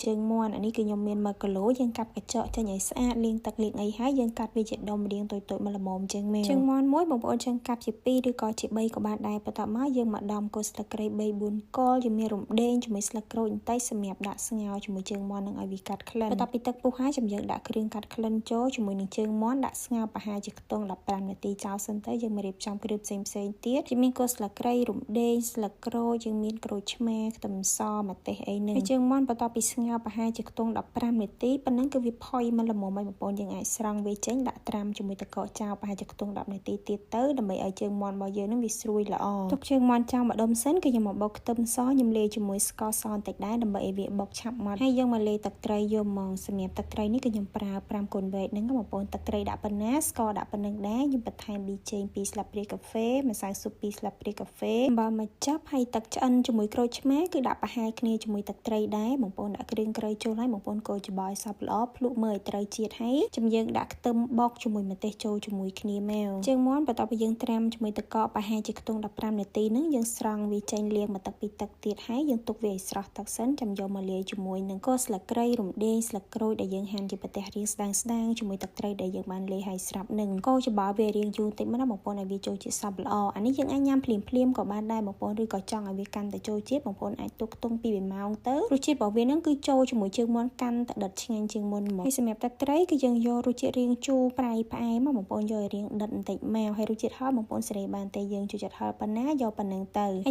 ជើងមាន់អានេះគឺខ្ញុំមាន1គីឡូយើងកាប់កញ្ចក់ចេញឲ្យស្អាតលាងទឹកលាងអីហើយយើងកាត់វាជាដុំរាងតូចៗមកល្មមចឹងមកជើងមាន់មួយបងប្អូនចឹងកាត់ជា2ឬក៏ជា3ក៏បានដែរបន្ទាប់មកយើងមកដំគល់ស្លឹកគ្រៃ3 4គល់យើងមានរំដេងជាមួយស្លឹកក្រូចបន្តិចសម្រាប់ដាក់ស្ងោរជាមួយជើងមាន់នឹងឲ្យវាកាត់ក្លិនបន្ទាប់ពីទឹកពុះហើយចាំយើងដាក់គ្រឿងកាត់ក្លិនចូលជាមួយនឹងជើងមាន់ដាក់ស្ងោរប្រហែលជាខ្ទង់15នាទីចោលសិនទៅយើងមករៀបចំគ្រឿងផ្សេងផ្សេងទៀតជាមានគល់ស្លឹកគ្រៃរំដេងស្លឹកក្រូចយើងមានក្រូចឆ្មាខ្ទឹមសម្ទេសអីនឹងហើយជើងមាន់បន្ទាប់ពីស្ងោរប្រហែលជាខ្ទង់15នាទីប៉ុណ្ណឹងគឺវាផុយមកល្មមហើយបងប្អូនយើងអាចស្រង់វាចេញដាក់ត្រាំជាមួយទឹកកកចោលប្រហែលជាខ្ទង់10នាទីទៀតទៅដើម្បីឲ្យជើងមាន់របស់យើងនឹងវាស្រួយល្អទុកជើងមាន់ចោលម្ដុំសិនគឺខ្ញុំមកបុកខ្ទឹមសខ្ញុំលាយជាមួយស្ករសបន្តិចដែរដើម្បីឲ្យវាបុកឆាប់ម៉ត់ហើយយើងមកលាយទឹកត្រីយកមកសម្រាប់ទឹកត្រីនេះគឺខ្ញុំប្រើ5កូនវែកហ្នឹងបងប្អូនទឹកត្រីដាក់ប៉ុណ្ណាស្ករដាក់ប៉ុណ្ណឹងដែរខ្ញុំបន្ថែមប៊ីចេង2ស្លាបព្រាកាហ្វេម្សៅស៊ុប2ស្លាបព្រាកាហ្វេអំបិលមួយចាប់ហើយទឹកឆ្អិនជាមួយក្រូចឆ្មាគឺដាក់ប្រហែលគ្នាជាមួយទឹកត្រីដែរបងប្អូនដាក់គ្រឿងក្រៅចូលហើយបងប្អូនកូរច្បល់ឲ្យសព្វល្អភ្លក់មើលឲ្យត្រូវជាតិហើយចាំយើងដាក់ខ្ទឹមបុកជាមួយម្ទេសចូលជាមួយគ្នាមកជើងមាន់បន្ទាប់ពីយើងត្រាំជាមួយទឹកកកប្រហែលជាខ្ទង់15នាទីហ្នឹងយើងស្រង់វាចេញលាងមកទឹកពីទឹកទៀតហើយយើងទុកវាឲ្យស្រស់ទឹកសិនចាំយកមកលាយជាមួយនឹងគល់ស្លឹកគ្រៃរំដេងស្លឹកក្រូចដែលយើងហាន់ជាប្រទេសរាងស្ដាងស្ដាងជាមួយទឹកត្រីដែលយើងបានលាយឲ្យស្រាប់នឹងកូរច្បល់វារាងយូរតិចមកណាបងប្អូនឲ្យវាចូលជាតិសព្វល្អអានេះយើងអាចញ៉ាំភ្លាមភ្លាមក៏បានដែរបងប្អូនឬក៏ចង់ឲ្យវាកាន់តែចូលជាតិបងប្អូនអាចទុកខ្ទង់2 3ម៉ោងទៅរសជាតិរបស់វានឹងគឺចូលជាមួយជើងមាន់កាន់តែដិតឆ្ងាញ់ជាងមុនមកហើយសម្រាប់ទឹកត្រីគឺយើងយករសជាតិរាងជូរប្រៃផ្អែមមកបងប្អូនយកឲ្យរាងដិតបន្តិចមកហើយរសជាតិហឹរបងប្អូនសេរីបានតែយើងចូលចិត្តហឹរប៉ុណ្ណាយកប៉ុណ្ណឹងទៅហើយ